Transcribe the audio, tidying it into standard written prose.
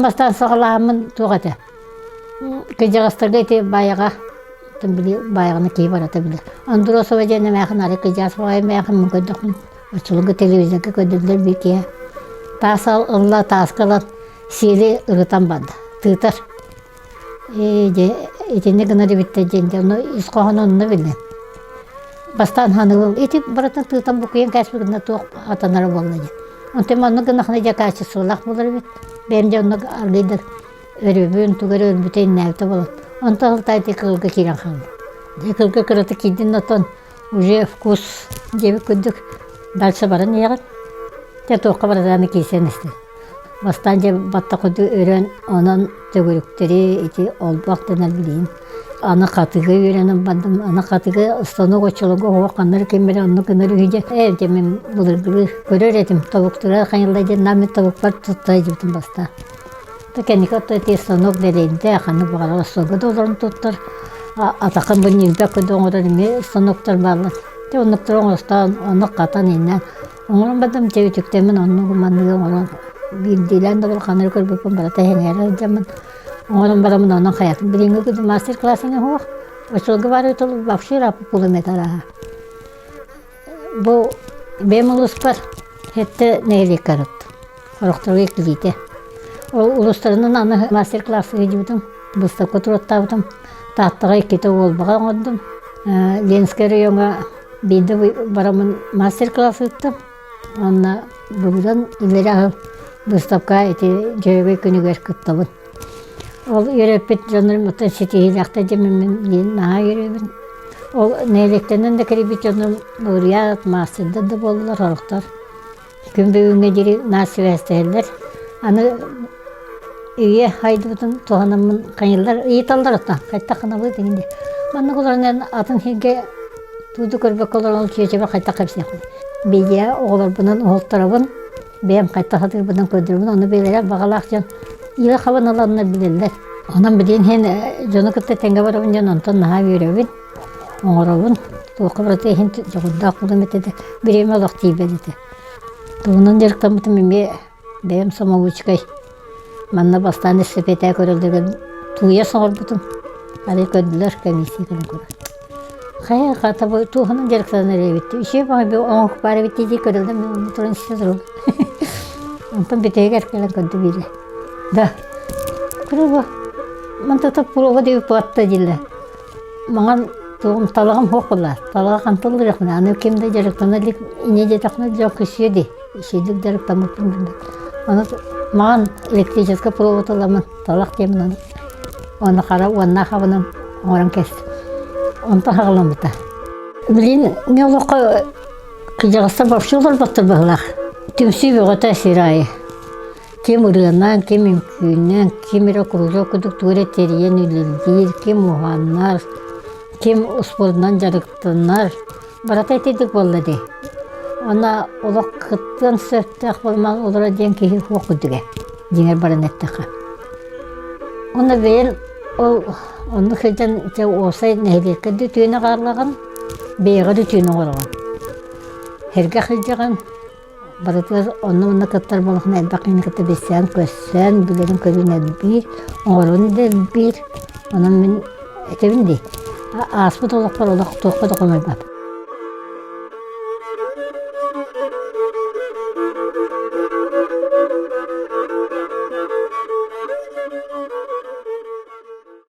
Аан бастаан саҕалааммын туох этэ. Кыдьаҕастарга ити Баайаҕа били Баайаҕаны киһи барыта билэр. Андросова диэн эмээхин ары кыдьаас баҕайы эмээхин мин көрдөхпүн оччолорго телевизорга көрдөрдүлэр биир киһи таас ылла тааска ылан сиэли ырытан барда тыытар ээ дьэ итинник гынар эбиттэр диэн дьэ ону ис хоһооно онно биллэн бастаан ханыгыл ити барытын тыытан букуйан кээспит гына туох атанара буолла диэн онтон маннык гынахына дьэ качестволаах буолар эбит бэйэм дьэ оннук аргыйдар өрөбүн тугу эрэ өлбүтэ иннээбитэ буолан онтон ылта ити кылга киирэн хаалла дьэ кылга кыратык киирдин оттон уже вкус диэбит курдук дальше баран иһэҕин дьэ туохха барытааны киирсэн истэ бастаан дьэ баттах курдук өрөн онон төгүрүктэри ити олбох дэнэр билигин аны хатыга үөрэнэн бардым аны хатыга станок оччолорго оһох ханнар ким эрэ оннук гынар үһү дьэ ээ дьэ мин былыргылыы көрөр этим тобуктара хайылла диэн наам тобукпар тутта сылдьыбытым бастаан Кэнники отто ити станок дэлэйдэ, ханнык баҕарар остуолга да олорон туттар. Атахын бу ньилбэк курдук оҥорор эмиэ станоктар бааллар. Дьэ оннуктары оҥостоон, оннук хатан иннэ оҥорон бардым, дьэ үтүктэммин оннук манныгы оҥорон биирдиилээн да ханары көрбүппүн барыта сэҥээрэ сылдьаммын оҥорон бараммын онон хайатын билиҥҥи курдук мастер-класс суох. Оччолорго баар үтүл вообще ырааппыт буолуом этэ арааһа. Бу бэйэм улууспар сэттэ нэһилиэккэ арыттым. Орохторго иккилиитэ. Ол улуустарынан аны мастер-класска сылдьыбытым, быыстапка туруоттаабытым. Тааттаҕа иккитэ Уолбаҕа оҥордум. Ленскэй оройуоҥҥа биирдэ бараммын мастер-класс ыыттым. Уонна бүгүн илэрэ аһыл быыстапка ити Дьөһөгөй күнүгэр кыттабын. Ол үөрэппит дьонум оттон ситиһиилээхтэр диэммин наһаа үөрэбин. Ол нэһилиэктэринэн да кэлбит дьонум лауреат, маастардар да буоллулар сорохтор. Күн бүгүҥҥэ диэри наар сибээстэһэллэр. Аны үйэ хайдыбытын туһанаммын хайыллар ыйыталлар оттон хайдах гынабыт иҥин диye. Маннык олорон атын сиргэ тууду көрбөккө олорон чүөчэбэр хайдах кэпсиэхпин. Биидийэ оҕолорбунан уһултарабын. Бэйэм хайдах сатыырбынан көрдөрөбүн, ону бэйэлэрэ баҕалаах дьон илэ хабан ыланнар билэллэр. Онон билигин иһин дьону кытта тэҥҥэ барабын диэн онтон наһаа үөрэбин, оҥоробун. Туохха барыта иһин дьоҕурдаах буолуом этэ да, бириэмэ олох тиийбэт этэ. Тугунан дьарыктаммытым эмиэ бэйэм самоучкай. Манна бастаан эстапета көрөллөрүгэр тууйа соҥорбутум. Арай көрдүлэр, комиссия кэлэн көрөр. Хайа хата бу туохунан дьарыктанар эбит. Үчүгэй баҕайы бу оҥоһук баар эбит дии көрөллөр мин онно туран истэ турабын. Онтон бүтэһигэр кэлэн көрдө биирэ. Да. Куруба. Мантата пуруба диэбит буотта дииллэр. Маҥан тугум талаҕым суох буолла. Талаҕа хантыллырыахпына аны ким да дьарыктана илик инньэ диэтэхпинэ дьон күсүө дии. Үчүгэйдик дьарыктаммыппын билбэт. Аны маҥан электрическэй провод ыламмын талах диэммин аны Уонна хара уоннаах абынан оҥорон кэстим. Онтон хаҕаламмыта. Билигин мин олоххо кырдьаҕастар вообще олорботтор быһыылаах. Түмсүү бөҕөтө сир аайы. Ким ырыанан, ким үҥкүүнэн, ким эрэ кружок курдук тугу эрэ тэрийэн үлэлиир, ким уһанар, ким успуордунан дьарыктанар. Барыта итинник буолла дии. Уонна олох кыттыан сөптөөх буолумаҕа олорор диэн киһи суох курдуга. Дьиҥэр баран эттэххэ. Уонна бэйэм ол оннук сылдьан дьэ уопсай нэһилиэккэ да үтүөнү хааллаҕын, бэйэҕэ да үтүөнү оҥороҕун. Сэргэх сылдьаҕын, барытыгар онно-манна кыттар буоллаххына элбэх киһини кытта билсэн, көрсөн, билэрин-көрүүн элбиир, оҥорорун да элбиир. Онон мин этэбин дии, ааспыт олохпор олох туохха да хомойбоппун.